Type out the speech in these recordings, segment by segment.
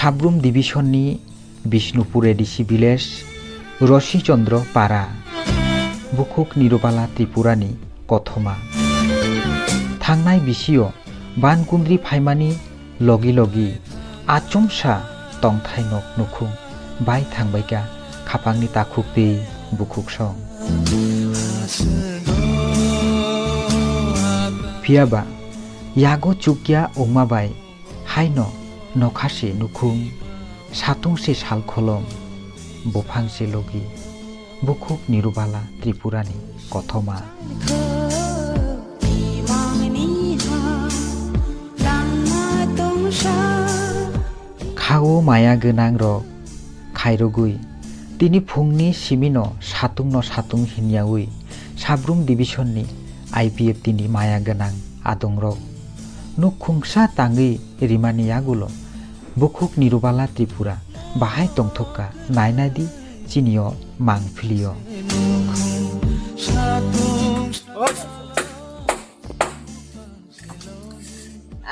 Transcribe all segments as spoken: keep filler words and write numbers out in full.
Sabrum Division ni Bishnupur A D C village, Rosi Chandra Para, bukhuk Nirubala Tripura ni kothoma. Thangnai bisio ban kundri phaimani logi logi achomsa tongthai nok nukhung bai thangbaikha khapangni takhuk tei bukhuk song. Phiyaba yago chukya wngma bai haino nokha se nukhung, satung se sal kholom, buphang se logi, bukhuk Nirubala Tripura ni kothoma. Khao maya gwnang rok khairogwi tini phungni simino satung no satung hinyawi Sabrum Division ni I P F T ni maya gwnang adongrok nukhungsa tangwi rimani yagulo bukhuk Nirubala Tripura bahai tongthokka nainadi chinio mangphilio.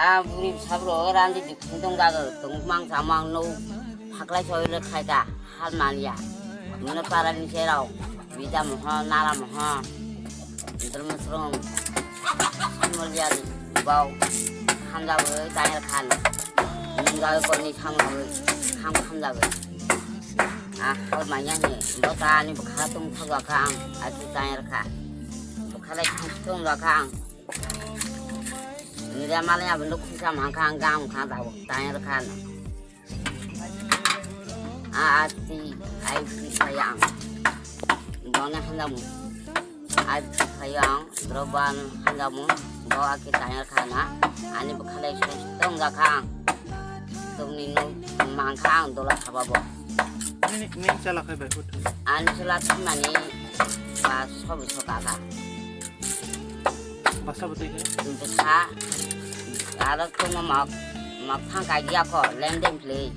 A buri sabro randi dikhin tong gaga tong mang samang no phaklai soile khaika hal manya. Mano parani serao bija moho nala moho. Drum srum. Molia di bau. Khamja bo tayar khan. Ningga ko ni kham bo. Kham khamja bo. A hal manya ni. Bo ta ni bkha tung thagwa kha ang. Ati tayar kha. Bkha lai tung thagwa kha ang. Nira malai abon do khusam hangkha ang gam kha dabo tayar kha na. A ati ai ti khaya ang. Dona handamu. Ai ti khaya ang droban handamu. Do aki tayar kha na. Ani bkhalai song song ga kha ang. Tungni no mangkha ang dola khaba bo. Nini, nini chala khai bai hut. Ani chala thumani ba sobu soka kha. Basa bwtwi khe? Bwsa aro tungma mok, mok thang kaiya kho, lendeng phli.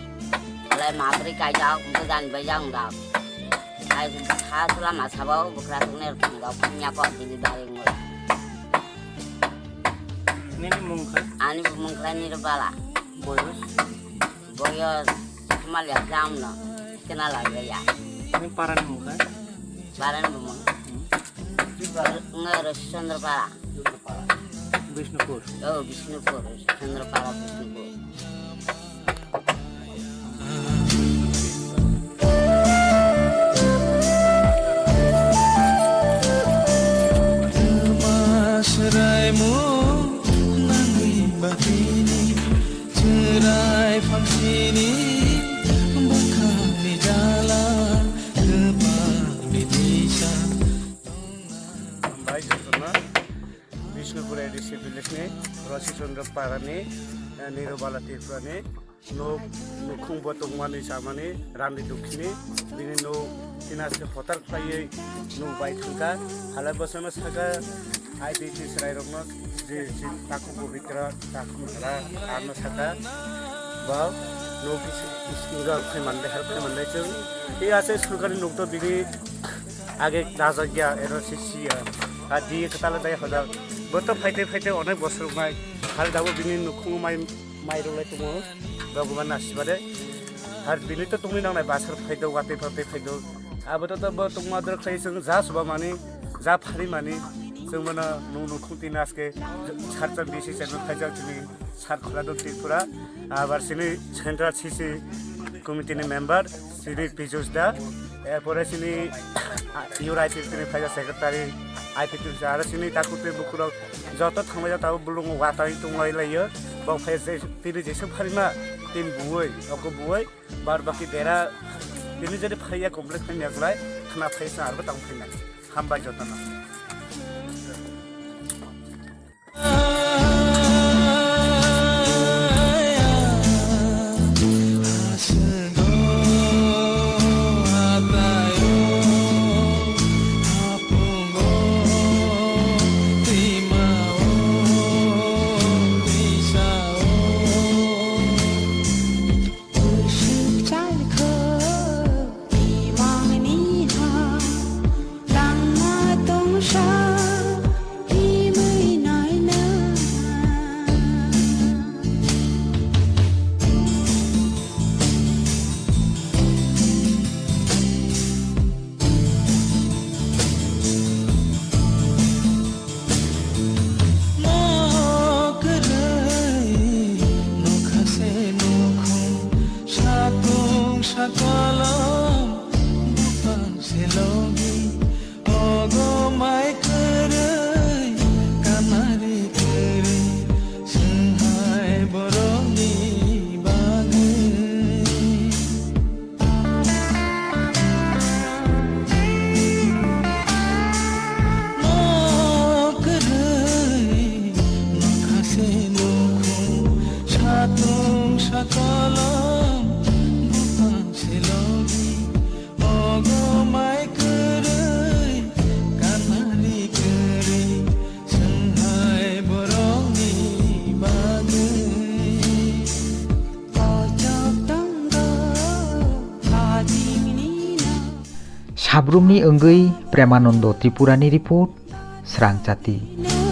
Lai mabri kaiya, bwjan bai jang da. Ai bwsa sala ma sabo, bwkra tungne thang da, phanya kho, dili bari ngol. Nini mung khe? Ani mung khe Nirubala. Boyos? Boyos, mal ya jam no, kena la ya. Nini parani mung khe? Parani mung. Ngai Rosi Chandra Para. Bishnupur. Oh, Bishnupur. Chandra Para Bishnupur. Sraimo nangni bagwini chwrai phangsini bwkhakni jala kwpangni tisa. Hambai jotono Bishnupur A D C village ni Rosi Chandra Para ni, eh, Nirubala Tripura ni. Nok nukhung bo tongmani chamani randi dukhini bini nok tina se hotar khlaiwi nok bai thangkha. Halai bosongno saka I P T chwrairokno je, je takhuk pabitra takhuk mala arno saka ba nok is-, is-, inga khai mande help khai mande chwng. Tei asai sorkari nok to bini age dajak ya ero sisi ya. A di kwtal dai hoda. Bo to phaite phaite onek bosor mai. Hal dabo bini nukhung mai mai rwlai tongo, Bhagwan asibade. Har bini to tongwi nangnai basar phaido, watwi phatwi phaido. Abo to, to bo tongma dor khlai chwng ja suba mani, ja phari mani. Chwng bono nung nung khung tin aske sarchar bisi channel khaijak chini sar khula do Tripura. Abar sini Central C C Committee ni member, sini Pijus da. Erpore sini U R I P T ni phaijak secretary, I P T ni aro sini takhuk tei bukurok joto thangbai jata o bulung watwi tongwi laio. Bo phai je tini jesa pharima tin buoi, oko buoi, bar baki dera tini jodi phariya complete phai yaklai khna phai sa arbo tang phai na. Hambai jotono. Bwswk chalkha imangni ha, tangma tong Habrumni wngwi Premanando Tripurani report, Srang Chati.